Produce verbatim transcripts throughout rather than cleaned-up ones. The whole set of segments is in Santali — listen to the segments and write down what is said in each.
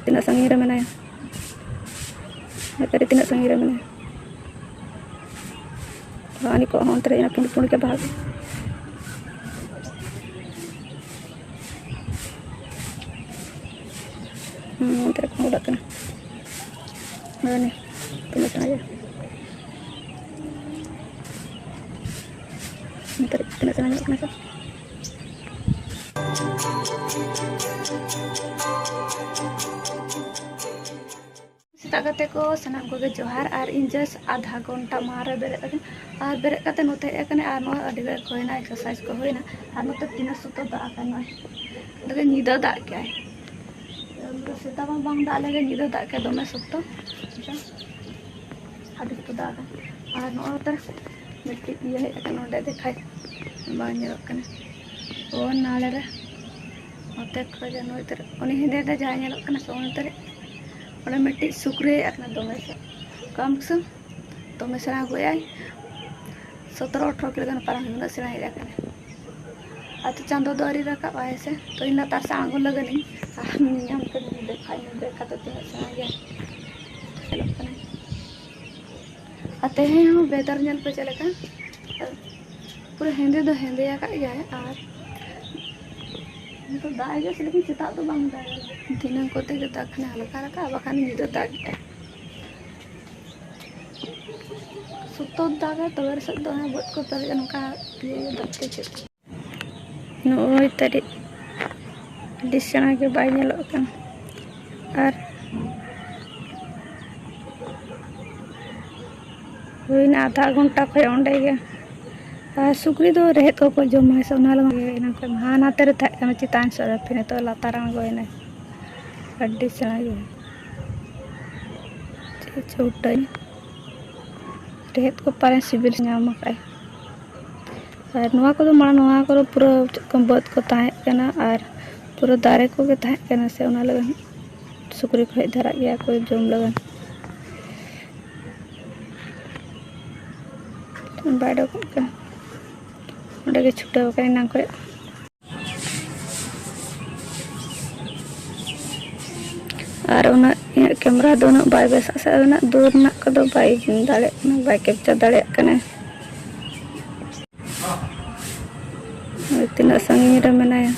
ᱛᱤᱱᱟᱹᱜ ᱥᱟᱺᱜᱤᱧ ᱨᱮ ᱢᱮᱱᱟᱭᱟ? ᱵᱮᱯᱟᱨᱤ ᱛᱤᱱᱟᱹᱜ ᱥᱟᱺᱜᱤᱧ ᱨᱮ ᱢᱮᱱᱟᱭᱟ? ᱨᱟᱱᱤ ᱠᱚ ᱦᱚᱸ ᱚᱱᱛᱮ ᱨᱮ ᱚᱱᱟ ᱯᱩᱸᱰ ᱯᱩᱸᱰ ᱜᱮ ᱵᱟᱦᱟ ᱠᱚ᱾ ᱦᱩᱸ, ᱚᱱᱛᱮ ᱨᱮ ᱠᱚ ᱩᱰᱟᱜ ᱠᱟᱱᱟ᱾ ᱦᱳᱭ, ᱛᱤᱱᱟᱹᱜ ᱥᱮᱬᱟ ᱜᱮᱭᱟ᱾ ᱚᱱᱛᱮ ᱨᱮ ᱛᱤᱱᱟᱹᱜ ᱥᱮᱬᱟ ᱧᱮᱞᱚᱜ ᱠᱟᱱᱟ ᱥᱮ? ᱥᱮᱛᱟᱜ ᱠᱟᱛᱮ ᱠᱚ ᱥᱟᱱᱟᱢ ᱠᱚᱜᱮ ᱡᱚᱦᱟᱨ᱾ ᱟᱨ ᱤᱧ just ᱟᱫᱷᱟ ᱜᱷᱚᱱᱴᱟ ᱢᱟᱲᱟᱝ ᱨᱮ ᱵᱮᱨᱮᱫ ᱟᱠᱟᱱᱟ᱾ ᱟᱨ ᱵᱮᱨᱮᱫ ᱠᱟᱛᱮ ᱱᱚᱛᱮ ᱦᱮᱡ ᱟᱠᱟᱱᱟ᱾ ᱟᱨ ᱱᱚᱜᱼᱚᱭ ᱟᱹᱰᱤ ᱵᱮᱨ ᱠᱚ ᱦᱩᱭᱱᱟ, exercise ᱠᱚ ᱦᱩᱭᱱᱟ᱾ ᱟᱨ ᱱᱚᱛᱮ ᱛᱤᱱᱟᱹᱜ ᱥᱚᱠᱛᱚ ᱫᱟᱜ ᱟᱠᱟᱱᱟ, ᱱᱚᱜᱼᱚᱭ᱾ ᱱᱚᱛᱮ ᱧᱤᱫᱟᱹ ᱫᱟᱜ ᱠᱮᱜᱼᱟᱭ᱾ ᱥᱮᱛᱟᱜ ᱢᱟ ᱵᱟᱝ ᱫᱟᱜ ᱞᱮᱜᱮ, ᱧᱤᱫᱟᱹ ᱫᱟᱜ ᱠᱮᱜᱼᱟᱭ ᱫᱚᱢᱮ ᱥᱚᱠᱛᱚ᱾ ᱟᱹᱰᱤ ᱥᱚᱠᱛᱚ ᱫᱟᱜ ᱟᱠᱟᱱᱟ᱾ ᱟᱨ ᱱᱚᱜᱼᱚᱭ ᱱᱚᱛᱮ ᱢᱤᱫᱴᱤᱡ ᱤᱭᱟᱹ ᱦᱮᱡ ᱟᱠᱟᱱᱟ, ᱚᱸᱰᱮ ᱫᱮᱠᱷᱟᱭ ᱵᱟᱝ ᱧᱮᱞᱚᱜ ᱠᱟᱱᱟ᱾ ᱚ, ᱱᱟᱲᱮ ᱨᱮ ᱱᱚᱛᱮ ᱠᱷᱚᱡ ᱱᱩᱭ ᱛᱟᱹᱨ-, ᱩᱱᱤ ᱦᱮᱸᱫᱮ ᱦᱮᱸᱫᱮ ᱡᱟᱦᱟᱸᱭ ᱧᱮᱞᱚᱜ ᱠᱟᱱᱟ ᱥᱮ, ᱩᱱᱤ ᱛᱟᱹᱨ-, ᱚᱸᱰᱮ ᱢᱤᱫᱴᱤᱡ ᱥᱩᱠᱨᱤ ᱦᱮᱡ ᱟᱠᱟᱱᱟ, ᱫᱚᱢᱮ ᱥᱮ ᱠᱚᱢ ᱥᱮ ᱫᱚᱢᱮ ᱥᱮᱬᱟ ᱜᱚᱡ ᱟᱭ᱾ ᱥᱚᱛᱨᱚ ᱟᱴᱷᱨᱚ ᱠᱤᱞᱳ ᱜᱟᱱ ᱯᱟᱨᱚᱢ ᱦᱩᱭᱩᱜᱼᱟ, ᱩᱱᱟᱹᱜ ᱥᱮᱬᱟ ᱦᱮᱡ ᱟᱠᱟᱱᱟ᱾ ᱟᱫᱚ ᱪᱟᱸᱫᱚ ᱫᱚ ᱟᱹᱣᱨᱤ ᱨᱟᱠᱟᱵ ᱟᱭ ᱥᱮ, ᱛᱚ ᱤᱧ ᱞᱟᱛᱟᱨ ᱥᱮᱫ ᱟᱬᱜᱚ ᱞᱟᱹᱜᱤᱫ ᱤᱧ᱾ ᱟᱨ ᱧᱮᱧᱟᱢ ᱠᱟᱹᱫᱤᱧ, ᱫᱮᱠᱷᱟᱣ ᱤᱧ ᱫᱮᱠᱷᱟ ᱛᱮ ᱛᱤᱱᱟᱹᱜ ᱥᱮᱬᱟ ᱜᱮᱭᱟ, ᱧᱮᱞᱚᱜ ᱠᱟᱱᱟ᱾ ᱟᱨ ᱛᱮᱦᱮᱧ ᱦᱚᱸ weather ᱧᱮᱞ ᱯᱮ ᱪᱮᱫ ᱞᱮᱠᱟ, ᱯᱩᱨᱟᱹ ᱦᱮᱸᱫᱮ ᱫᱚ ᱦᱮᱸᱫᱮ ᱟᱠᱟᱫ ᱜᱮᱭᱟᱭ᱾ ᱟᱨ ᱱᱤᱛᱚᱜ ᱫᱟᱜ ᱦᱤᱡᱩᱜᱼᱟ ᱥᱮ, ᱞᱮᱠᱤᱱ ᱥᱮᱛᱟᱜ ᱫᱚ ᱵᱟᱝ ᱫᱟᱜ᱾ ᱫᱷᱤᱱᱟᱹᱝ ᱠᱚᱛᱮ ᱜᱮ ᱫᱟᱜ ᱠᱷᱟᱱᱮ ᱦᱟᱞᱠᱟ ᱦᱟᱞᱠᱟ, ᱟᱨ ᱵᱟᱠᱷᱟᱱ ᱧᱤᱫᱟᱹ ᱫᱟᱜ ᱜᱮᱭᱟᱭ᱾ ᱥᱚᱠᱛᱚ ᱫᱟᱜᱟᱭ, ᱛᱚᱵᱮ ᱨᱮ ᱥᱮᱫ ᱫᱚ ᱚᱱᱟ ᱵᱟᱹᱫᱽ ᱠᱚ ᱯᱮᱨᱮᱡ, ᱱᱚᱝᱠᱟ ᱤᱭᱟᱹ ᱫᱟᱜ ᱛᱮ ᱪᱮᱫ᱾ ᱱᱚᱜᱼᱚᱭ ᱛᱟᱹᱨᱤᱡ ᱟᱹᱰᱤ ᱥᱮᱬᱟ ᱜᱮ ᱵᱟᱭ ᱧᱮᱞᱚᱜ ᱠᱟᱱᱟ᱾ ᱟᱨ ᱦᱩᱭᱱᱟ ᱟᱫᱷᱟ ᱜᱷᱚᱱᱴᱟ ᱠᱷᱚᱡ ᱚᱸᱰᱮ ᱜᱮ᱾ ᱟᱨ ᱥᱩᱠᱨᱤ ᱫᱚ ᱨᱮᱦᱮᱫ ᱠᱚᱠᱚ ᱡᱚᱢᱟ ᱥᱮ, ᱚᱱᱟ ᱞᱟᱹᱜᱤᱫ ᱜᱮ ᱮᱱᱟᱝ ᱠᱷᱚᱡ ᱢᱟ ᱦᱟᱱᱟ ᱛᱮ ᱨᱮ ᱛᱟᱦᱮᱸ ᱠᱟᱱᱟ, ᱪᱮᱛᱟᱱ ᱥᱮᱫ ᱨᱮ, ᱯᱷᱤᱨ ᱱᱤᱛᱚᱜ ᱞᱟᱛᱟᱨ ᱟᱬᱜᱚᱭᱮᱱᱟ᱾ ᱟᱹᱰᱤ ᱥᱮᱬᱟ ᱜᱮ᱾ ᱪᱮᱫ ᱪᱚ ᱩᱴᱟᱹᱭ᱾ ᱨᱮᱦᱮᱫ ᱠᱚ ᱯᱟᱞᱮᱱ ᱥᱤᱵᱤᱞ ᱧᱟᱢ ᱟᱠᱟᱫᱼᱟᱭ᱾ ᱟᱨ ᱱᱚᱣᱟ ᱠᱚᱫᱚ ᱢᱟᱲᱟᱝ ᱱᱚᱣᱟ ᱠᱚᱨᱮ ᱯᱩᱨᱟᱹ ᱪᱮᱫ ᱠᱚ ᱵᱟᱹᱫᱽ ᱠᱚ ᱛᱟᱦᱮᱸ ᱠᱟᱱᱟ ᱟᱨ ᱯᱩᱨᱟᱹ ᱫᱟᱨᱮ ᱠᱚᱜᱮ ᱛᱟᱦᱮᱸ ᱠᱟᱱᱟ ᱥᱮ, ᱚᱱᱟ ᱞᱟᱹᱜᱤᱫ ᱥᱩᱠᱨᱤ ᱠᱚ ᱦᱮᱡ ᱫᱷᱟᱨᱟᱜ ᱜᱮᱭᱟ ᱠᱚ ᱡᱚᱢ ᱞᱟᱹᱜᱤᱫ᱾ ᱵᱟᱭ ᱩᱰᱩᱠᱚᱜ ᱠᱟᱱᱟ, ᱚᱸᱰᱮ ᱜᱮ ᱪᱷᱩᱴᱟᱹᱣ ᱟᱠᱟᱱᱟ ᱮᱱᱟᱝ ᱠᱷᱚᱡ᱾ ᱟᱨ ᱩᱱᱟᱹᱜ ᱤᱧᱟᱹᱜ ᱠᱮᱢᱮᱨᱟ ᱫᱚ ᱩᱱᱟᱹᱜ ᱵᱟᱭ ᱵᱮᱥᱟ ᱥᱮ, ᱩᱱᱟᱹᱜ ᱫᱩᱨ ᱨᱮᱱᱟᱜ ᱠᱚᱫᱚ ᱵᱟᱭ ᱡᱩᱢ ᱫᱟᱲᱮᱭᱟᱜ ᱠᱟᱱᱟ, ᱵᱟᱭ ᱠᱮᱯᱪᱟᱨ ᱫᱟᱲᱮᱭᱟᱜ ᱠᱟᱱᱟ᱾ ᱛᱤᱱᱟᱹᱜ ᱥᱟᱺᱜᱤᱧ ᱨᱮ ᱢᱮᱱᱟᱭᱟ?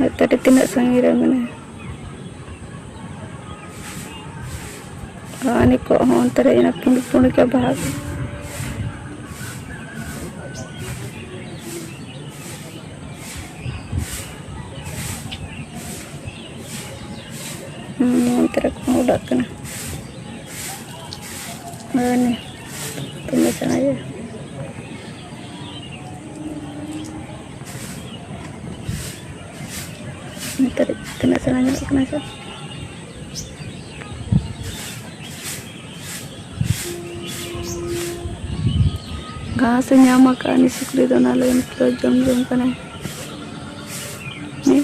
ᱟᱨ ᱛᱟᱹᱨᱤ ᱛᱤᱱᱟᱹᱜ ᱥᱟᱺᱜᱤᱧ ᱨᱮ ᱢᱮᱱᱟᱭᱟ? ᱟᱨ ᱱᱤᱛᱚᱜ ᱦᱚᱸ ᱚᱱᱛᱮ ᱨᱮ ᱚᱱᱟ ᱯᱩᱸᱰ ᱯᱩᱸᱰ ᱜᱮ ᱵᱟᱦᱟ᱾ ᱦᱩᱸ, ᱚᱱᱛᱮ ᱨᱮ ᱠᱚ ᱩᱰᱟᱹᱜ ᱠᱟᱱᱟ᱾ ᱦᱳᱭ, ᱛᱤᱱᱟᱹᱜ ᱥᱮᱬᱟ ᱜᱮ᱾ ᱱᱚᱛᱮ ᱨᱮ ᱛᱤᱱᱟᱹᱜ ᱥᱮᱬᱟ ᱧᱮᱞᱚᱜ ᱠᱟᱱᱟ ᱥᱮ᱾ ᱜᱷᱟᱥ ᱮ ᱧᱟᱢ ᱟᱠᱟᱫᱼᱟ ᱩᱱᱤ ᱥᱩᱠᱨᱤ ᱫᱚ, ᱚᱱᱟ ᱞᱟᱹᱜᱤᱫ ᱯᱩᱨᱟᱹ ᱡᱚᱢ ᱡᱚᱝ ᱠᱟᱱᱟᱭ᱾ ᱦᱮᱸ?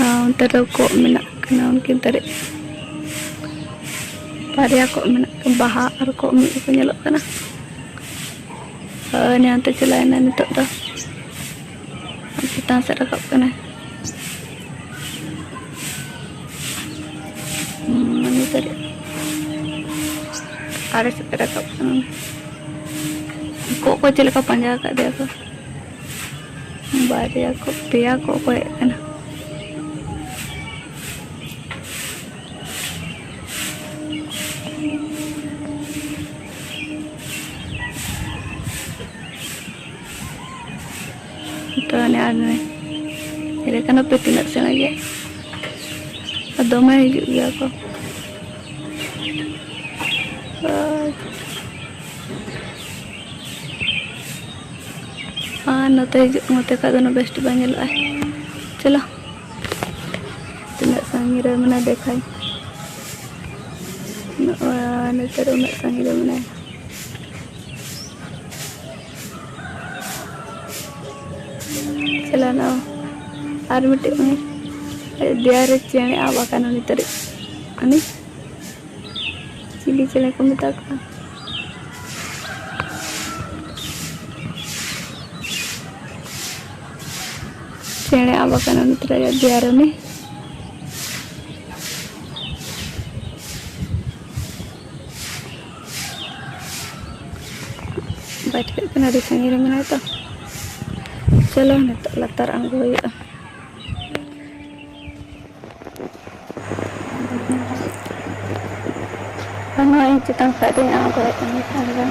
ᱟᱨ ᱚᱱᱛᱮ ᱨᱮ ᱠᱚᱸᱜ ᱢᱮᱱᱟᱜ ᱠᱤᱱᱟ, ᱩᱱᱠᱤᱱ ᱛᱟᱹᱨᱤᱡ ᱵᱟᱨᱭᱟ ᱠᱚᱸᱜ ᱢᱮᱱᱟᱜ ᱠᱤᱱᱟ, ᱵᱟᱦᱟ ᱟᱨ ᱠᱚᱸᱜ ᱢᱤᱫ ᱜᱮᱠᱚ ᱧᱮᱞᱚᱜ ᱠᱟᱱᱟ᱾ ᱦᱳᱭ, ᱩᱱᱤ ᱦᱟᱱᱛᱮ ᱪᱟᱞᱟᱣᱮᱱᱟ ᱱᱤᱛᱚᱜ ᱫᱚ᱾ ᱟᱨ ᱪᱮᱛᱟᱱ ᱥᱮᱫ ᱨᱟᱠᱟᱵ ᱠᱟᱱᱟᱭ᱾ ᱦᱩᱸ, ᱩᱱᱤ ᱛᱟᱹᱨᱤᱡ ᱟᱲᱮ ᱥᱮᱫ ᱨᱟᱠᱟᱵ ᱠᱟᱱᱟ᱾ ᱠᱚᱸᱜ ᱠᱚ ᱪᱮᱫ ᱞᱮᱠᱟ ᱯᱟᱸᱡᱟ ᱟᱠᱟᱫᱮᱭᱟ ᱠᱚ᱾ ᱵᱟᱨᱭᱟ ᱠᱚᱸᱜ, ᱯᱮᱭᱟ ᱠᱚᱸᱜ ᱠᱚ ᱦᱮᱡ ᱟᱠᱟᱱᱟ᱾ ᱛᱚ ᱚᱱᱮ ᱟᱨ ᱱᱩᱭ ᱧᱮᱞᱮ ᱠᱟᱱᱟ ᱯᱮ ᱛᱤᱱᱟᱹᱜ ᱥᱮᱬᱟ ᱜᱮᱭᱟ᱾ ᱟᱨ ᱫᱚᱢᱮ ᱦᱤᱡᱩᱜ ᱜᱮᱭᱟ ᱠᱚ᱾ ᱟᱨ, ᱟᱨ ᱱᱚᱛᱮ ᱦᱤᱡᱩᱜ, ᱱᱚᱛᱮ ᱠᱷᱚᱡ ᱫᱚ ᱩᱱᱟᱹᱜ ᱵᱮᱥ ᱵᱟᱝ ᱧᱮᱞᱚᱜᱼᱟ᱾ ᱪᱚᱞᱚ, ᱛᱤᱱᱟᱹᱜ ᱥᱟᱺᱜᱤᱧ ᱨᱮ ᱢᱮᱱᱟᱭ ᱫᱮᱠᱷᱟᱭ᱾ ᱱᱚᱜᱼᱚᱭ ᱱᱚᱛᱮ ᱨᱮ ᱩᱱᱟᱹᱜ ᱥᱟᱺᱜᱤᱧ ᱨᱮ ᱢᱮᱱᱟᱭᱟ᱾ ᱪᱟᱞᱟᱣᱱᱟ ᱟᱨ ᱢᱤᱫᱴᱮᱡ ᱩᱱᱤ᱾ ᱫᱮᱭᱟ ᱨᱮ ᱪᱮᱬᱮ ᱟᱵ ᱟᱠᱟᱱᱟ ᱱᱤᱛᱚᱜ ᱨᱮ᱾ ᱩᱱᱤ ᱪᱤᱞᱤ ᱪᱮᱬᱮ ᱠᱚ ᱢᱮᱛᱟ ᱠᱚᱣᱟ? ᱪᱮᱬᱮ ᱟᱵ ᱟᱠᱟᱱᱟ ᱱᱤᱛᱚᱜ ᱨᱮ ᱫᱮᱭᱟ ᱨᱮ ᱩᱱᱤ᱾ ᱵᱟᱭ ᱴᱷᱤᱠᱟᱹᱜ ᱠᱟᱱᱟ, ᱟᱹᱰᱤ ᱥᱟᱺᱜᱤᱧ ᱨᱮ ᱢᱮᱱᱟᱭᱟ ᱛᱚ᱾ ᱪᱚᱞᱚ, ᱱᱤᱛᱚᱜ ᱞᱟᱛᱟᱨ ᱟᱬᱜᱚ ᱦᱩᱭᱩᱜᱼᱟ᱾ ᱟᱨ ᱱᱚᱜᱼᱚᱭ ᱪᱮᱛᱟᱱ ᱠᱷᱚᱡ ᱫᱚᱧ ᱟᱬᱜᱚᱭᱮᱫ ᱠᱟᱱᱟ,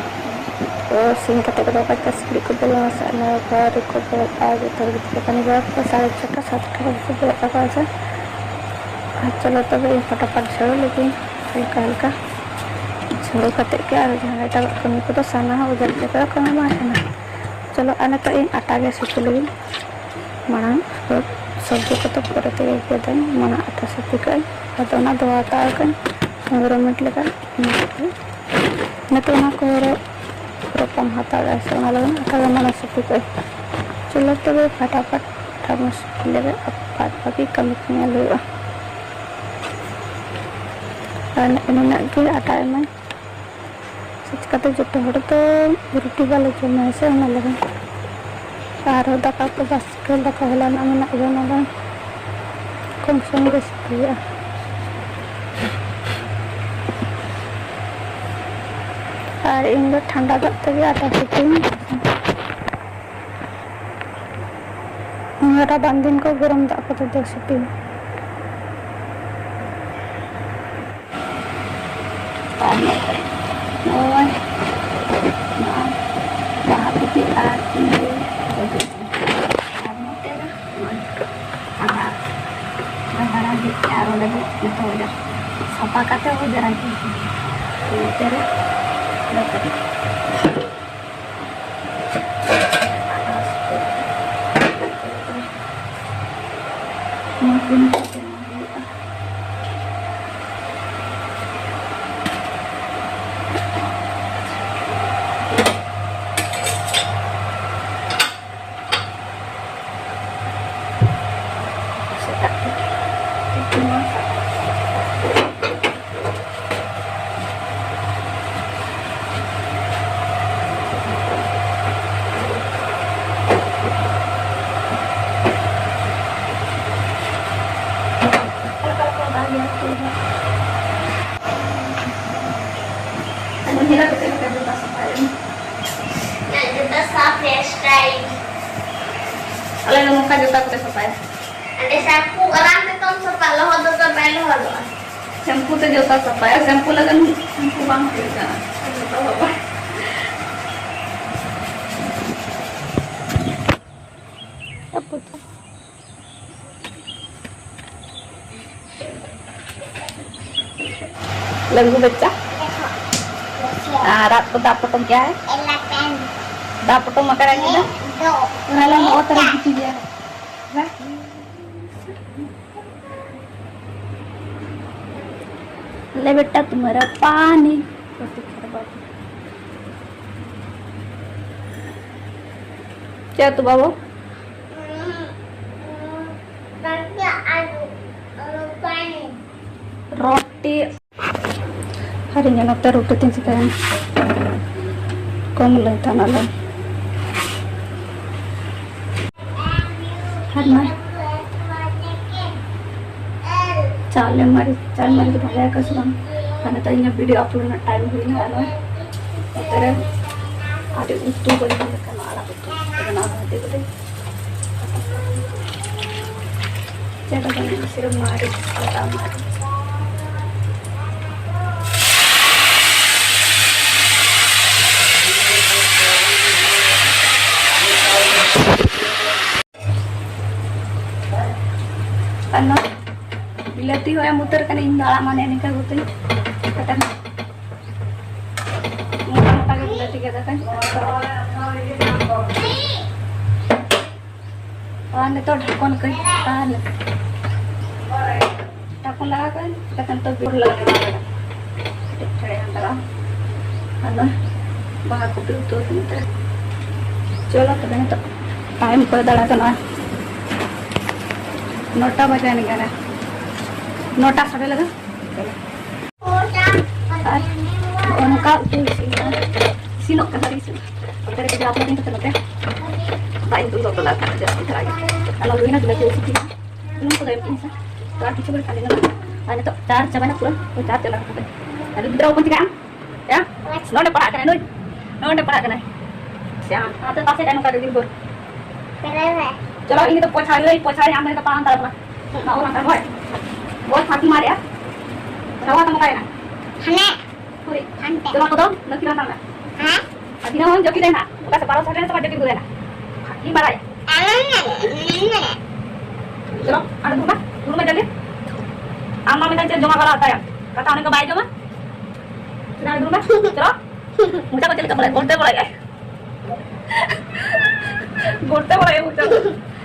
ᱛᱚ ᱥᱤᱧ ᱠᱟᱛᱮ ᱠᱚᱫᱚ ᱚᱠᱟ ᱞᱮᱠᱟ ᱥᱤᱠᱲᱤᱡ ᱠᱚ ᱵᱚᱞᱚᱱᱟ ᱥᱮ ᱟᱞᱮ ᱵᱟᱹᱨᱤ ᱠᱚ ᱵᱚᱞᱚᱜᱼᱟ, ᱡᱚᱛᱚ ᱦᱚᱲ ᱜᱤᱫᱽᱨᱟᱹ ᱠᱚ ᱱᱤᱡᱮᱨ ᱠᱚ ᱥᱟᱲᱮ ᱪᱷᱚᱴᱟ ᱥᱟᱛᱴᱟ ᱵᱟᱡᱮ ᱠᱚ ᱵᱚᱞᱚᱜ ᱛᱟᱠᱚᱣᱟ ᱥᱮ᱾ ᱟᱨ ᱪᱚᱞᱚ ᱛᱚᱵᱮ ᱤᱧ ᱯᱷᱟᱴᱟᱯᱷᱟᱴ ᱡᱷᱟᱹᱲᱩ ᱞᱮᱜᱤᱧ, ᱦᱟᱞᱠᱟ ᱦᱟᱞᱠᱟ ᱡᱷᱟᱹᱲᱩ ᱠᱟᱛᱮ ᱜᱮ ᱟᱨ ᱡᱟᱦᱟᱸ ᱮᱴᱟᱜᱟᱜ ᱠᱟᱹᱢᱤ ᱠᱚᱫᱚ ᱥᱟᱱᱟ ᱦᱚᱸ ᱩᱭᱦᱟᱹᱨ ᱛᱮ ᱠᱚᱫᱚ ᱠᱟᱹᱢᱤ ᱵᱟᱝ ᱠᱟᱱᱟ᱾ ᱪᱚᱞᱚ ᱟᱨ ᱱᱤᱛᱚᱜ ᱤᱧ ᱟᱴᱟ ᱜᱮ ᱥᱤᱯᱤ ᱞᱮᱜᱤᱧ᱾ ᱢᱟᱲᱟᱝ ᱥᱚᱵᱽᱡᱤ ᱠᱚᱫᱚ ᱯᱚᱨᱮ ᱛᱮᱜᱮ ᱜᱮᱫᱟᱹᱧ, ᱢᱟᱲᱟᱝ ᱟᱴᱟ ᱥᱤᱯᱤ ᱠᱟᱜ ᱟᱹᱧ᱾ ᱟᱫᱚ ᱚᱱᱟ ᱫᱚᱦᱚ ᱦᱟᱛᱟᱲ ᱠᱟᱜ ᱟᱹᱧ ᱯᱚᱱᱨᱚ ᱢᱤᱱᱤᱴ ᱞᱮᱠᱟ᱾ ᱤᱱᱟᱹ ᱠᱟᱛᱮ ᱱᱤᱛᱚᱜ ᱚᱱᱟ ᱠᱚ ᱦᱚᱨᱚ ᱨᱚᱯᱚᱢ ᱦᱟᱛᱟᱲ ᱠᱟᱜ ᱟᱭ ᱥᱮ, ᱚᱱᱟ ᱞᱟᱹᱜᱤᱫ ᱟᱴᱟ ᱜᱮ ᱢᱟᱲᱟᱝ ᱥᱤᱯᱤ ᱠᱟᱜ ᱟᱹᱧ᱾ ᱪᱚᱞᱚ ᱛᱚᱵᱮ ᱯᱷᱟᱴᱟᱯᱷᱟᱴ ᱟᱴᱟ ᱵᱚᱱ ᱥᱤᱯᱤ ᱞᱮᱜᱮ ᱟᱨ ᱵᱟᱫ ᱵᱟᱹᱠᱤ ᱠᱟᱹᱢᱤ ᱠᱚ ᱧᱮᱞ ᱦᱩᱭᱩᱜᱼᱟ᱾ ᱟᱨ ᱱᱤᱱᱟᱹᱜ ᱜᱮ ᱟᱴᱟ ᱮᱢᱟᱹᱧ᱾ ᱪᱤᱠᱟᱹᱛᱮ ᱡᱚᱛᱚ ᱦᱚᱲ ᱫᱚ ᱨᱩᱴᱤ ᱵᱟᱞᱮ ᱡᱚᱢᱟ ᱥᱮ, ᱚᱱᱟ ᱞᱟᱹᱜᱤᱫ᱾ ᱟᱨᱦᱚᱸ ᱫᱟᱠᱟ ᱠᱚ ᱵᱟᱥᱠᱮ ᱫᱟᱠᱟ ᱦᱚᱞᱟᱱᱟᱜ ᱢᱮᱱᱟᱜ ᱜᱮᱭᱟ, ᱚᱱᱟ ᱫᱚ ᱠᱚᱢ ᱥᱚᱢ ᱜᱮ ᱥᱤᱯᱤ ᱦᱩᱭᱩᱜᱼᱟ᱾ ᱟᱨ ᱤᱧ ᱫᱚ ᱴᱷᱟᱱᱰᱟ ᱫᱟᱜ ᱛᱮᱜᱮ ᱟᱴᱟ ᱥᱤᱯᱤᱧ ᱨᱟᱵᱟᱝ ᱫᱤᱱ ᱠᱚ ᱜᱚᱨᱚᱢ ᱫᱟᱜ ᱠᱚᱛᱮ ᱫᱚ ᱥᱤᱯᱤ᱾ ᱟᱨ ᱱᱚᱛᱮ ᱱᱚᱜᱼᱚᱭ ᱱᱚᱣᱟ ᱵᱟᱦᱟ ᱯᱩᱛᱷᱤ ᱟᱨ ᱤᱭᱟᱹ ᱟᱨ ᱱᱚᱛᱮ ᱱᱚᱜᱼᱚᱭ ᱟᱫᱟ, ᱟᱫᱟ ᱨᱟᱜᱮᱫ ᱛᱮ ᱟᱨ ᱚᱸᱰᱮ ᱫᱚ ᱡᱚᱛᱚ ᱦᱚᱲ ᱥᱟᱯᱷᱟ ᱠᱟᱛᱮ ᱦᱚᱸ ᱡᱟᱨᱟ ᱠᱮᱫ ᱜᱮ᱾ ᱱᱚᱛᱮ ᱨᱮ ᱱᱚᱛᱮ ᱨᱮ᱾ ᱱᱚᱣᱟ ᱠᱚ ᱱᱤᱛᱚᱜ ᱵᱮᱱᱟᱣ ᱦᱩᱭᱩᱜᱼᱟ᱾ ᱥᱮᱛᱟᱜ ᱨᱮ᱾ ᱡᱚᱛᱟ ᱠᱚᱛᱮ ᱥᱟᱯᱷᱟᱭᱟ᱾ ᱟᱞᱮ ᱥᱟᱢᱯᱩ ᱟᱨᱟᱝ ᱛᱮᱛᱚᱢ ᱥᱟᱯᱷᱟ, ᱞᱚᱦᱚᱫ ᱫᱚ ᱵᱟᱭ ᱞᱚᱦᱚᱫᱚᱜᱼᱟ᱾ ᱥᱮᱢᱯᱩ ᱛᱮ ᱡᱚᱛᱟ ᱥᱟᱯᱷᱟᱭᱟ, ᱥᱮᱢᱯᱩ ᱞᱟᱜᱟᱱ ᱥᱮᱢᱯᱩ ᱵᱟᱝ ᱦᱩᱭᱩᱜ ᱠᱟᱱᱟ᱾ ᱡᱚᱛᱟ ᱥᱟᱯᱷᱟ᱾ ᱞᱟᱹᱜᱩ ᱵᱟᱪᱪᱟ᱾ ᱟᱨ ᱨᱟᱜ ᱠᱚ ᱫᱟᱜ ᱯᱚᱴᱚᱢ ᱠᱮᱜᱼᱟᱭ᱾ ᱫᱟᱜ ᱯᱚᱴᱚᱢ ᱟᱠᱟᱫᱟᱭ ᱜᱤᱫᱽᱨᱟᱹ᱾ ᱚᱱᱟ ᱞᱟᱹᱜᱤᱫ ᱚᱛ ᱨᱮ ᱜᱤᱛᱤᱡ ᱜᱮᱭᱟ᱾ ले बेटा तुम्हारा पानी। क्या तू बाबू? रोटी। ᱟᱨ ᱤᱧ ᱱᱚᱛᱮ ᱨᱩᱴᱤ ᱛᱤᱧ ᱪᱤᱠᱟᱹᱭᱟ? ᱠᱚᱢ ᱞᱟᱹᱭ ᱛᱟᱦᱮᱱᱟ ᱞᱟᱹᱭ᱾ ᱟᱨ ᱱᱚᱜᱼᱚᱭ ᱪᱟᱣᱞᱮ ᱢᱟᱹᱨᱤᱪ, ᱪᱟᱣᱞᱮ ᱢᱟᱹᱨᱤᱪ ᱫᱚ ᱵᱷᱟᱜᱮ ᱟᱠᱚ ᱥᱮ ᱵᱟᱝ? ᱟᱨ ᱱᱤᱛᱚᱜ ᱤᱧᱟᱹᱜ video upload ᱨᱮᱱᱟᱜ time ᱦᱩᱭᱱᱟ᱾ ᱟᱨ ᱱᱚᱜᱼᱚᱭ ᱱᱚᱛᱮ ᱨᱮ ᱟᱹᱰᱤ ᱩᱛᱩ ᱵᱟᱹᱧ ᱧᱮᱞ ᱟᱠᱟᱫᱟ, ᱟᱲᱟᱜ ᱩᱛᱩ ᱵᱮᱱᱟᱣ ᱠᱟᱛᱮ ᱠᱟᱹᱴᱤᱡ ᱪᱮᱫ ᱦᱚᱸ ᱵᱟᱹᱱᱩᱜᱼᱟ, ᱥᱤᱨᱟᱹᱯ ᱢᱟᱹᱨᱤᱪ, ᱟᱫᱟ ᱢᱟᱹᱨᱤᱪ᱾ ᱟᱨ ᱱᱚᱣᱟ ᱵᱤᱞᱟᱹᱛᱤ ᱦᱚᱸ ᱮᱢ ᱩᱛᱟᱹᱨ ᱠᱟᱱᱟ, ᱤᱧ ᱫᱚ ᱟᱲᱟᱜ ᱢᱟᱱᱮ ᱱᱤᱝᱠᱟ ᱜᱚᱛᱤᱧ ᱠᱟᱴᱟ᱾ ᱢᱚᱴᱟ ᱢᱚᱴᱟ ᱜᱮ ᱵᱤᱞᱟᱹᱛᱤ ᱜᱮᱫ ᱟᱠᱟᱱ᱾ ᱟᱨ ᱱᱤᱛᱚᱜ ᱰᱷᱟᱠᱚᱱ ᱠᱟᱹᱧ, ᱛᱟᱦᱞᱮ ᱰᱷᱟᱠᱚᱱ ᱞᱟᱜᱟᱣ ᱠᱟᱜ ᱟᱹᱧ, ᱪᱤᱠᱟᱹᱛᱮ ᱱᱤᱛᱚᱜ ᱵᱤᱞᱟᱹᱛᱤ ᱞᱟᱜᱟᱣ ᱠᱟᱜᱼᱟ᱾ ᱠᱟᱹᱴᱤᱡ ᱪᱷᱟᱲᱟ ᱦᱟᱛᱟᱲᱟ᱾ ᱟᱫᱚ ᱵᱟᱦᱟ ᱠᱚᱯᱤ ᱩᱛᱩ ᱟᱹᱠᱤᱱ ᱛᱮ᱾ ᱪᱚᱞᱚ ᱛᱚᱵᱮ ᱱᱤᱛᱚᱜ time ᱠᱚᱭ ᱫᱟᱬᱟ ᱠᱟᱱᱟ᱾ ᱱᱚᱴᱟ ᱵᱟᱡᱟᱣ ᱮᱱ ᱠᱟᱱᱟ᱾ ᱱᱚᱴᱟ ᱥᱟᱰᱮ ᱞᱟᱜᱟ᱾ ᱟᱨ ᱱᱚᱜᱼᱚ ᱱᱚᱝᱠᱟ ᱩᱛᱩ ᱤᱥᱤᱱ ᱠᱟᱱᱟ᱾ ᱤᱥᱤᱱᱚᱜ ᱠᱟᱱᱟ, ᱟᱹᱰᱤ ᱤᱥᱤᱱ᱾ ᱚᱱᱛᱮ ᱨᱮ ᱜᱤᱫᱽᱨᱟᱹ ᱟᱯᱱᱟᱨ ᱠᱟᱛᱮ ᱱᱚᱛᱮ ᱫᱟᱜ ᱤᱧ ᱫᱩᱞ ᱜᱚᱫ ᱠᱟᱫᱟ ᱡᱟᱹᱥᱛᱤ ᱫᱷᱟᱨᱟ ᱜᱮ᱾ ᱟᱨ ᱞᱚᱞᱚᱭᱮᱱᱟ, ᱵᱤᱞᱟᱹᱛᱤ ᱤᱥᱤᱱ ᱠᱟᱱᱟ᱾ ᱵᱩᱞᱩᱝ ᱠᱚᱫᱚ ᱮᱢ ᱠᱤᱧ ᱥᱮ᱾ ᱛᱚ ᱟᱨ ᱠᱤᱪᱷᱩ ᱜᱷᱟᱹᱲᱤᱡ ᱠᱷᱟᱱ ᱜᱮ ᱱᱚᱰᱮ᱾ ᱟᱨ ᱱᱤᱛᱚᱜ charge ᱪᱟᱵᱟᱭᱮᱱᱟ ᱯᱩᱨᱟᱹ᱾ ᱛᱚ charge ᱪᱟᱞᱟᱜ ᱠᱟᱱᱟ᱾ ᱟᱨ ᱜᱤᱫᱽᱨᱟᱹ ᱵᱟᱵᱚᱱ ᱪᱤᱠᱟᱹᱜᱼᱟ? ᱭᱟ? ᱱᱚᱰᱮ ᱯᱟᱲᱦᱟᱜ ᱠᱟᱱᱟᱭ ᱱᱩᱭ᱾ ᱱᱚᱰᱮ ᱯᱟᱲᱦᱟᱜ ᱠᱟᱱᱟᱭ᱾ ᱥᱮ ᱟᱢ? ᱟᱯᱮ ᱯᱟᱥᱮ ᱨᱮ ᱱᱚᱝᱠᱟ ᱜᱮ ᱫᱤᱱ ᱵᱷᱳᱨ᱾ ᱪᱚᱞᱚ, ᱤᱧ ᱫᱚ ᱯᱚᱪᱷᱟ ᱞᱟᱹᱭ, ᱯᱚᱪᱷᱟ ᱨᱮ ᱟᱢ ᱫᱚ ᱯᱟᱲᱦᱟᱣ ᱦᱟᱛᱟᱲ ᱠᱟᱱᱟ᱾ ᱱᱚᱣᱟ ᱚᱞ ᱦᱟᱛᱟᱲ ᱦᱳᱭ᱾ ᱵᱚᱞ ᱯᱷᱟᱸᱠᱤ ᱢᱟᱨᱮᱜᱼᱟ᱾ ᱪᱟᱵᱟ ᱛᱟᱢ ᱚᱠᱟᱭᱮᱱᱟ? ᱦᱟᱱᱮ᱾ ᱦᱳᱭ᱾ ᱦᱟᱱᱛᱮ᱾ ᱪᱚᱞᱚ ᱠᱚᱫᱚ ᱞᱟᱹᱠᱛᱤ ᱵᱟᱝ ᱠᱟᱱᱟ᱾ ᱦᱮᱸ? ᱟᱨ ᱫᱤᱱᱟᱹᱢ ᱡᱟᱹᱯᱤᱫ ᱮᱱᱟ᱾ ᱚᱠᱟ ᱥᱮ ᱵᱟᱨᱚ ᱥᱟᱲᱮ ᱥᱟᱲᱮ ᱡᱟᱹᱯᱤᱫ ᱜᱚᱫ ᱮᱱᱟ᱾ ᱯᱷᱟᱸᱠᱤ ᱢᱟᱨᱟᱜ᱾ ᱪᱚᱞᱚ, ᱟᱨ ᱫᱩᱲᱩᱵ ᱢᱮ᱾ ᱫᱩᱲᱩᱵ ᱢᱮ ᱡᱚᱞᱫᱤ᱾ ᱟᱢ ᱢᱟ ᱢᱮᱱᱫᱟ ᱪᱮᱫ ᱡᱚᱢᱟ ᱵᱟᱲᱟ ᱛᱟᱭᱚᱢ᱾ ᱠᱟᱛᱷᱟ ᱩᱱᱤ ᱠᱚ ᱵᱟᱭ ᱡᱚᱢᱟ᱾ ᱪᱮᱫᱟᱜ ᱫᱩᱲᱩᱵ ᱢᱮ? ᱪᱚᱞᱚ᱾ ᱢᱚᱪᱟ ᱠᱚ ᱪᱮᱫ ᱞᱮᱠᱟ ᱵᱚᱞᱮ, ᱜᱚᱞᱛᱮ ᱵᱟᱲᱟᱭᱟᱭ᱾ ᱜᱚᱞᱛᱮ ᱵᱟᱲᱟᱭᱟᱭ ᱢᱚᱪᱟ ᱠᱚ᱾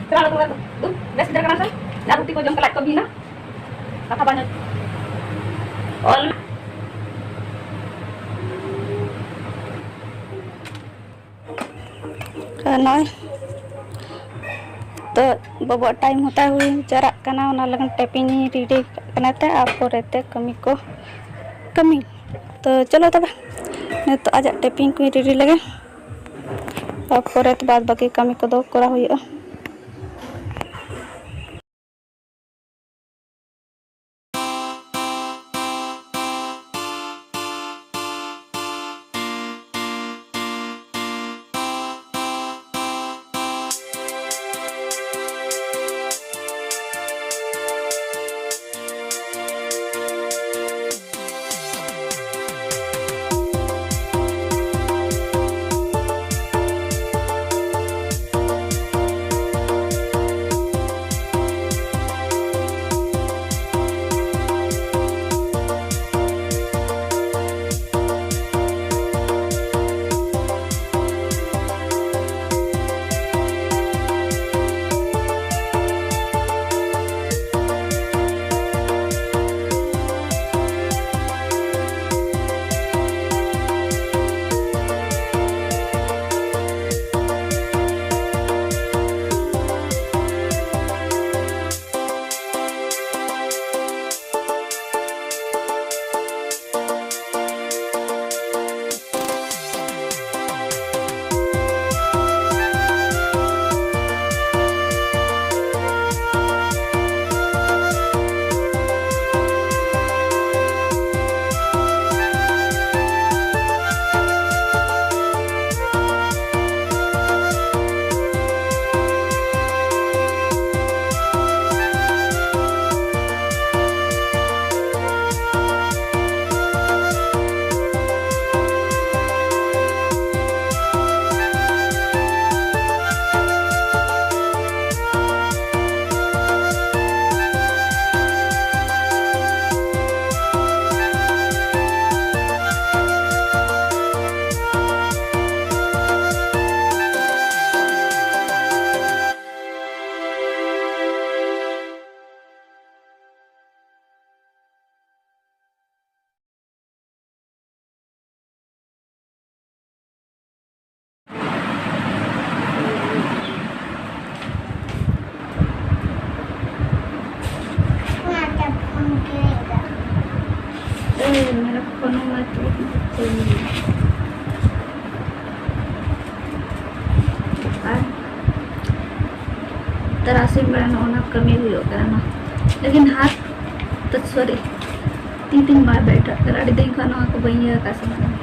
ᱪᱚᱞᱚ, ᱫᱩᱲᱩᱵ ᱢᱮ᱾ ᱫᱩ, ᱵᱮᱥ ᱜᱤᱫᱽᱨᱟᱹ ᱠᱟᱱᱟ ᱥᱮ? ᱟᱨ ᱨᱩᱴᱤ ᱠᱚ ᱡᱚᱢ ᱠᱟᱛᱮ ᱞᱟᱡ ᱠᱚ ᱵᱤᱭᱮᱱᱟ᱾ ᱠᱟᱛᱷᱟ ᱵᱟᱝ ᱟᱸᱡᱚᱢ᱾ ᱚᱞ ᱢᱮ᱾ ᱟᱨ ᱱᱚᱜᱼᱚᱭ ᱛᱚ ᱵᱟᱵᱩᱣᱟᱜ time ᱦᱚᱸ ᱛᱟᱭ ᱦᱩᱭ ᱡᱟᱣᱨᱟᱜ ᱠᱟᱱᱟ, ᱚᱱᱟ ᱞᱟᱹᱜᱤᱫ typing ᱤᱧ ready ᱠᱟᱜ ᱠᱟᱱᱟ ᱛᱮ, ᱟᱨ ᱯᱚᱨᱮ ᱛᱮ ᱠᱟᱹᱢᱤ ᱠᱚ ᱠᱟᱹᱢᱤ᱾ ᱛᱚ ᱪᱚᱞᱚ ᱛᱚᱵᱮ ᱱᱤᱛᱚᱜ ᱟᱡᱟᱜ typing ᱠᱚᱧ ready ᱞᱮᱜᱮ, ᱟᱨ ᱯᱚᱨᱮ ᱛᱮ ᱵᱟᱫ ᱵᱟᱹᱠᱤ ᱠᱟᱹᱢᱤ ᱠᱚᱫᱚ ᱠᱚᱨᱟᱣ ᱦᱩᱭᱩᱜᱼᱟ᱾ ᱢᱮᱨᱟ ᱠᱷᱚᱱ ᱢᱟ ᱪᱮᱫ ᱮᱢ ᱪᱤᱠᱟᱹᱭᱟ? ᱟᱨ ᱛᱟᱨᱟᱥᱤᱧ ᱵᱮᱲᱟ ᱱᱚᱜᱼᱚ ᱱᱟ ᱠᱟᱹᱢᱤ ᱦᱩᱭᱩᱜ ᱠᱟᱱᱟ, ᱞᱮᱠᱤᱱ ᱦᱟᱛ ᱛᱚ, ᱥᱚᱨᱤ, ᱛᱤ ᱛᱤᱧ ᱵᱟᱭ ᱵᱮᱴᱷᱟᱜ ᱠᱟᱱᱟ᱾ ᱟᱹᱰᱤ ᱫᱤᱱ ᱠᱷᱚᱱ ᱱᱚᱣᱟ ᱠᱚ ᱵᱟᱹᱧ ᱤᱭᱟᱹ ᱟᱠᱟᱫ ᱥᱮ ᱵᱟᱝ᱾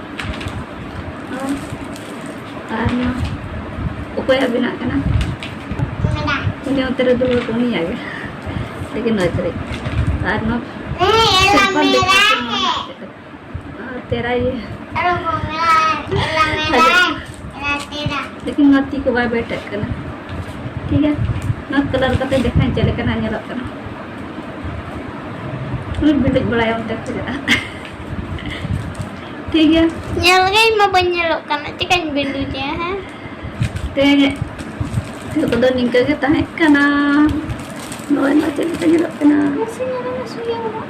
ᱟᱨ ᱱᱚᱣᱟ ᱚᱠᱚᱭᱟᱜ ᱵᱮᱱᱟᱜ ᱠᱟᱱᱟ? ᱩᱱᱤ ᱚᱱᱛᱮ ᱨᱮ ᱫᱩᱲᱩᱵ ᱟᱠᱟᱱ, ᱩᱱᱤᱭᱟᱜ ᱜᱮ᱾ ᱞᱮᱠᱤᱱ ᱱᱚᱣᱟ ᱪᱮᱫ? ᱟᱨ ᱱᱚᱣᱟ ᱥᱤᱞᱯᱟ ᱫᱮᱠᱷᱟᱣ ᱯᱮ, ᱱᱚᱣᱟ ᱪᱮᱫ? ᱟᱨ ᱛᱮᱨᱟ ᱤᱭᱟᱹ᱾ ᱞᱮᱠᱤᱱ ᱱᱚᱣᱟ ᱛᱤ ᱠᱚ ᱵᱟᱭ ᱵᱮᱴᱷᱟᱜ ᱠᱟᱱᱟ᱾ ᱴᱷᱤᱠ ᱜᱮᱭᱟ, ᱱᱚᱣᱟ ᱠᱟᱞᱟᱨ ᱠᱟᱛᱮ ᱫᱮᱠᱷᱟᱧ ᱪᱮᱫ ᱞᱮᱠᱟᱱᱟᱜ ᱧᱮᱞᱚᱜ ᱠᱟᱱᱟ᱾ ᱩᱱᱤ ᱵᱤᱸᱰᱩᱡ ᱵᱟᱲᱟᱭᱟ ᱚᱱᱛᱮ ᱠᱷᱚᱱᱟᱜ᱾ ᱴᱷᱤᱠ ᱜᱮᱭᱟ᱾ ᱧᱮᱞ ᱜᱮ ᱤᱧ ᱢᱟ ᱵᱟᱹᱧ ᱧᱮᱞᱚᱜ ᱠᱟᱱᱟ, ᱪᱮᱠᱟᱧ ᱵᱤᱸᱰᱩᱡᱟ, ᱦᱮᱸ? ᱛᱮᱦᱮᱧ ᱛᱤᱦᱤᱧ ᱠᱚᱫᱚ ᱱᱤᱝᱠᱟᱹ ᱜᱮ ᱛᱟᱦᱮᱸ ᱠᱟᱱᱟ᱾ ᱱᱚᱜᱼᱚᱭ ᱱᱚᱣᱟ ᱪᱮᱫ ᱞᱮᱠᱟ ᱧᱮᱞᱚᱜ ᱠᱟᱱᱟ? ᱱᱟᱥᱮ ᱧᱮᱞ ᱢᱮ, ᱥᱩᱭᱟᱹ ᱵᱟᱵᱟ᱾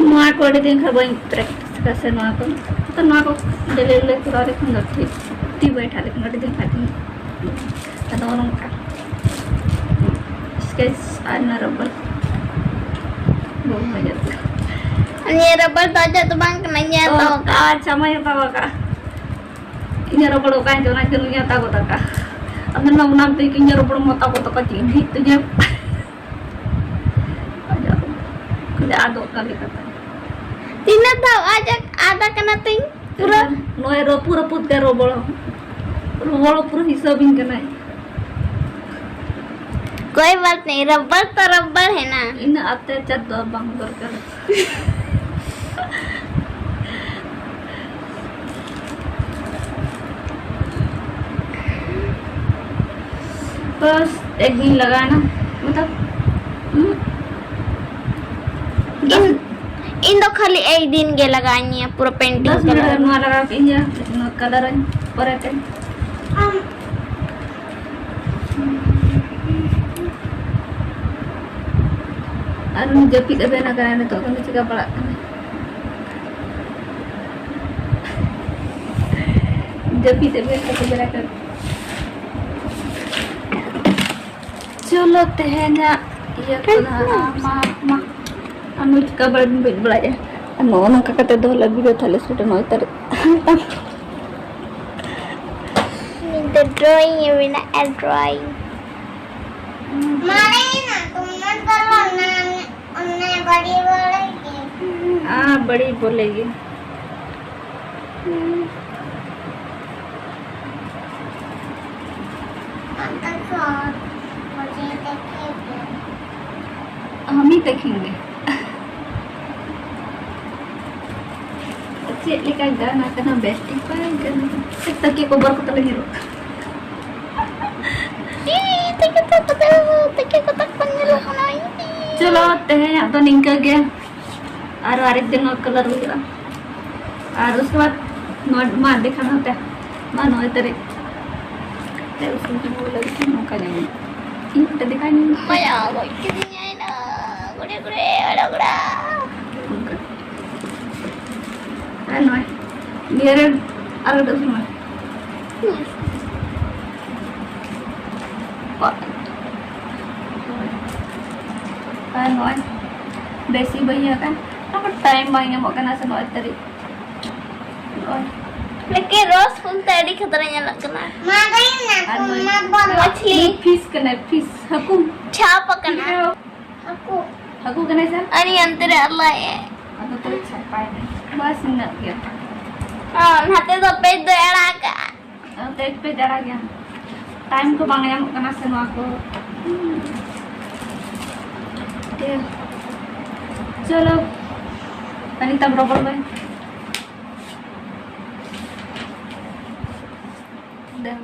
ᱱᱚᱣᱟ ᱠᱚ ᱟᱹᱰᱤ ᱫᱤᱱ ᱠᱷᱚᱱ ᱵᱟᱹᱧ practice ᱠᱟᱫᱟ ᱥᱮ ᱱᱚᱣᱟ ᱠᱚ᱾ ᱛᱚ ᱱᱚᱣᱟ ᱠᱚ daily ᱞᱮ ᱠᱚᱨᱟᱣ ᱞᱮᱠᱷᱟᱱ ᱫᱚ ᱴᱷᱤᱠ, ᱛᱤ ᱵᱟᱭ ᱴᱷᱟᱜ ᱞᱮᱠᱷᱟᱱ ᱟᱹᱰᱤ ᱫᱤᱱ ᱠᱷᱚᱱ᱾ ᱟᱫᱚ ᱱᱚᱝᱠᱟ᱾ Guys, ᱟᱨ ᱱᱚᱣᱟ rubber ᱵᱟᱹᱧ ᱦᱚᱡᱚᱜ ᱠᱟᱱᱟ᱾ ᱱᱤᱭᱟᱹ rubber ᱫᱚ ᱟᱡᱟᱜ ᱫᱚ ᱵᱟᱝ ᱠᱟᱱᱟ, ᱤᱧᱮ ᱚ, ᱦᱟᱛᱟᱣ ᱟᱠᱟᱫ᱾ ᱟᱪᱪᱷᱟ, ᱢᱟᱭ ᱦᱟᱛᱟᱣ ᱟᱠᱟᱫ᱾ ᱤᱧᱟᱹᱜ rubber ᱚᱠᱟᱭᱮᱱ ᱪᱚ, ᱚᱱᱟ ᱠᱷᱟᱹᱛᱤᱨ ᱩᱱᱤᱭ ᱦᱟᱛᱟᱣ ᱜᱚᱫ ᱟᱠᱟᱫ᱾ ᱟᱫᱚ ᱱᱚᱣᱟ ᱚᱱᱟ ᱛᱮᱜᱮ ᱤᱧᱟᱹᱜ rubber ᱮᱢ ᱦᱟᱛᱟᱣ ᱜᱚᱫ ᱟᱠᱟᱫ, ᱪᱮᱫ ᱮᱢ ᱦᱩᱭᱩᱜ ᱛᱤᱧᱟᱹ? ᱟᱡᱟᱜ ᱠᱷᱟᱹᱞᱤ ᱟᱫᱚᱜ ᱠᱟᱱ ᱞᱮᱠᱟ ᱛᱟᱭ᱾ ᱛᱤᱱᱟᱹᱜ ᱫᱷᱟᱣ ᱟᱡ ᱟᱫ ᱟᱠᱟᱱᱟ ᱛᱤᱧ ᱯᱩᱨᱟᱹ? ᱱᱚᱜᱼᱚᱭ ᱨᱚ-, ᱯᱩᱨᱟᱹ ᱯᱩᱛ ᱜᱮ rubber, rubber ᱯᱩᱨᱟᱹ ᱦᱤᱥᱟᱹᱵᱤᱧ ᱠᱟᱱᱟᱭ᱾ कोई बात नहीं, rubber तो rubber है ना। ᱤᱱᱟᱹᱜ ᱚᱛᱛᱟᱪᱟᱨ ᱫᱚ ᱵᱟᱝ ᱫᱚᱨᱠᱟᱨ᱾ बस एक दिन लगाना, मतलब, हम्म, ᱤᱧ, ᱤᱧ ᱫᱚ ᱠᱷᱟᱹᱞᱤ ᱮᱠ ᱫᱤᱱ ᱜᱮ ᱞᱟᱜᱟᱣᱤᱧᱟ ᱯᱩᱨᱟᱹ painting ᱫᱚᱥ ᱢᱤᱱᱤᱴ ᱨᱮ ᱠᱟᱞᱟᱨ᱾ ᱱᱚᱣᱟ ᱞᱟᱜᱟᱣ ᱠᱮᱫ ᱤᱧ, ᱱᱚᱣᱟ ᱠᱟᱞᱟᱨ ᱟᱹᱧ ᱯᱚᱨᱮ ᱛᱮ᱾ ᱟᱨ ᱩᱱᱤ ᱡᱟᱹᱯᱤᱫ ᱮ ᱵᱮᱱ ᱟᱠᱟᱱᱟ, ᱱᱤᱛᱚᱜ ᱫᱚ ᱪᱤᱠᱟ ᱯᱟᱲᱟᱜ ᱠᱟᱱᱟ? ᱡᱟᱹᱯᱤᱫ ᱮ ᱵᱮᱱ ᱠᱟᱛᱮ ᱵᱮᱲᱟ ᱠᱟᱱᱟ᱾ ᱪᱚᱞᱚ, ᱛᱮᱦᱮᱧᱟᱜ ᱤᱭᱟᱹ ᱠᱚ ᱱᱟᱦᱟᱜ, ᱢᱟ, ᱢᱟ᱾ ᱟᱨ ᱱᱩᱭ ᱪᱤᱠᱟ ᱵᱟᱲᱟᱭ ᱵᱟᱹᱧ ᱵᱟᱲᱟᱭᱟ᱾ ᱟᱨ ᱱᱚᱜᱼᱚ ᱱᱚᱝᱠᱟ ᱠᱟᱛᱮ ᱫᱚ ᱦᱚᱞᱟ ᱵᱤᱨᱟᱹ ᱛᱟᱦᱞᱮ ᱥᱮᱴᱮᱨ ᱱᱚᱜᱼᱚᱭ ᱛᱟᱹᱨᱤᱠᱷ᱾ ᱱᱤᱛ ᱫᱚ ᱰᱨᱚᱭᱤᱝ ᱮ ᱢᱮᱱᱟᱜᱼᱟ, ᱰᱨᱚᱭᱤᱝ᱾ ᱢᱟᱨᱮᱭᱮᱱᱟ, ᱛᱩᱢᱫᱟᱜ ᱫᱚ ᱚᱱᱟ, ᱚᱱᱟ ᱵᱟᱹᱲᱤ ᱵᱚᱞᱮ ᱜᱮ᱾ हाँ, बड़ी बोलेगी। हम ही देखेंगे। ᱪᱮᱫ ᱞᱮᱠᱟ ᱜᱟᱱ ᱟᱠᱟᱱᱟ, ᱵᱮᱥ ᱴᱷᱤᱠ ᱵᱟᱭ ᱜᱟᱱ ᱟᱠᱟᱱᱟ᱾ ᱛᱟᱠᱤ ᱠᱚᱵᱚᱨ ᱠᱚ ᱛᱟᱞᱮ ᱧᱮᱞᱚᱜ ᱠᱟᱱᱟ᱾ ᱤ, ᱛᱟᱠᱤ ᱛᱟᱠᱚ ᱛᱟᱠᱚ ᱧᱮᱞᱚᱜ ᱠᱟᱱᱟ᱾ ᱪᱚᱞᱚ, ᱛᱮᱦᱮᱧᱟᱜ ᱫᱚ ᱱᱤᱝᱠᱟᱹ ᱜᱮ᱾ ᱟᱨᱚ ᱟᱨᱮᱠ ᱫᱤᱱ ᱱᱚᱣᱟ ᱠᱟᱞᱟᱨ ᱦᱩᱭᱩᱜᱼᱟ᱾ ᱟᱨ ᱩᱥᱠᱮ ᱵᱟᱫ ᱱᱚᱣᱟ ᱢᱟ ᱫᱮᱠᱷᱟᱣ ᱱᱚᱛᱮ᱾ ᱢᱟ ᱱᱚᱜᱼᱚᱭ ᱛᱟᱹᱨᱤᱠᱷ᱾ ᱛᱮ ᱩᱥᱩᱞ ᱠᱚ ᱞᱟᱹᱜᱤᱫ ᱛᱮ ᱱᱚᱝᱠᱟ ᱧᱟᱢᱚᱜᱼᱟ᱾ ᱤᱧ ᱛᱮ ᱫᱮᱠᱷᱟᱣ ᱧᱟᱢᱚᱜᱼᱟ᱾ ᱢᱟᱭᱟ, ᱜᱚᱡ ᱠᱤᱫᱤᱧᱟᱭ ᱱᱟ᱾ ᱜᱚᱲᱮ, ᱜᱚᱲᱮ, ᱚᱲᱟ, ᱚᱲᱟ᱾ ᱚᱱᱠᱟ᱾ ᱟᱨ ᱱᱚᱜᱼᱚᱭ ᱱᱤᱭᱟᱹ ᱨᱮ ᱟᱨ ᱠᱟᱹᱴᱤᱡ ᱩᱥᱩᱞ ᱢᱮ᱾ ᱟᱨ ᱱᱚᱜᱼᱚᱭ ᱵᱮᱥᱤ ᱵᱟᱹᱧ ᱤᱭᱟᱹ ᱠᱟᱱ, ᱟᱵᱟᱨ ᱴᱟᱭᱤᱢ ᱵᱟᱝ ᱧᱟᱢᱚᱜ ᱠᱟᱱᱟ ᱥᱮ ᱱᱚᱜᱼᱚᱭ ᱛᱟᱹᱨᱤᱠᱷ᱾ ᱱᱚᱜᱼᱚᱭ᱾ ᱞᱮᱠᱤᱱ ᱨᱚᱥ ᱯᱷᱩᱞ ᱛᱮ ᱟᱹᱰᱤ ᱠᱷᱟᱛᱨᱟ ᱧᱮᱞᱚᱜ ᱠᱟᱱᱟ᱾ ᱢᱟ ᱫᱟᱹᱭ ᱱᱟ, ᱟᱨ ᱛᱩᱢ ᱱᱚᱜᱼᱚᱭ ᱢᱟ ᱵᱚᱞᱚ᱾ ᱢᱟᱪᱷᱞᱤ᱾ ᱯᱷᱤᱥ ᱠᱟᱱᱟᱭ, ᱯᱷᱤᱥ, ᱦᱟᱹᱠᱩ᱾ ᱪᱷᱟᱯ ᱟᱠᱟᱱᱟ᱾ ᱦᱟᱹᱠᱩ᱾ ᱦᱟᱹᱠᱩ ᱠᱟᱱᱟᱭ ᱥᱮ? ᱟᱨ ᱤᱧ ᱚᱱᱛᱮ ᱨᱮ ᱟᱞᱟᱭ᱾ ᱟᱫᱚ ᱛᱚᱵᱮ ᱪᱷᱟᱯᱟᱭ ᱢᱮ᱾ ᱵᱟᱥ ᱤᱱᱟᱹᱜ ᱜᱮ᱾ ᱦᱚᱸ, ᱱᱟᱛᱮ ᱫᱚ ᱯᱮᱡᱽ ᱫᱚᱭ ᱟᱲᱟᱜ ᱠᱟᱜᱼᱟ᱾ ᱟᱫᱚ ᱛᱮᱡᱽ ᱯᱮᱡᱽ ᱟᱲᱟᱜ ᱜᱮᱭᱟ᱾ ᱴᱟᱭᱤᱢ ᱠᱚ ᱵᱟᱝ ᱧᱟᱢᱚᱜ ᱠᱟᱱᱟ ᱥᱮ ᱱᱚᱣᱟ ᱠᱚ᱾ ᱴᱷᱤᱠ ᱜᱮᱭᱟ᱾ ᱪᱚᱞᱚ, ᱛᱟᱱᱤ ᱛᱟᱢ ᱨᱚᱯᱚᱲ ᱢᱮ᱾ ᱫᱟᱹᱞ᱾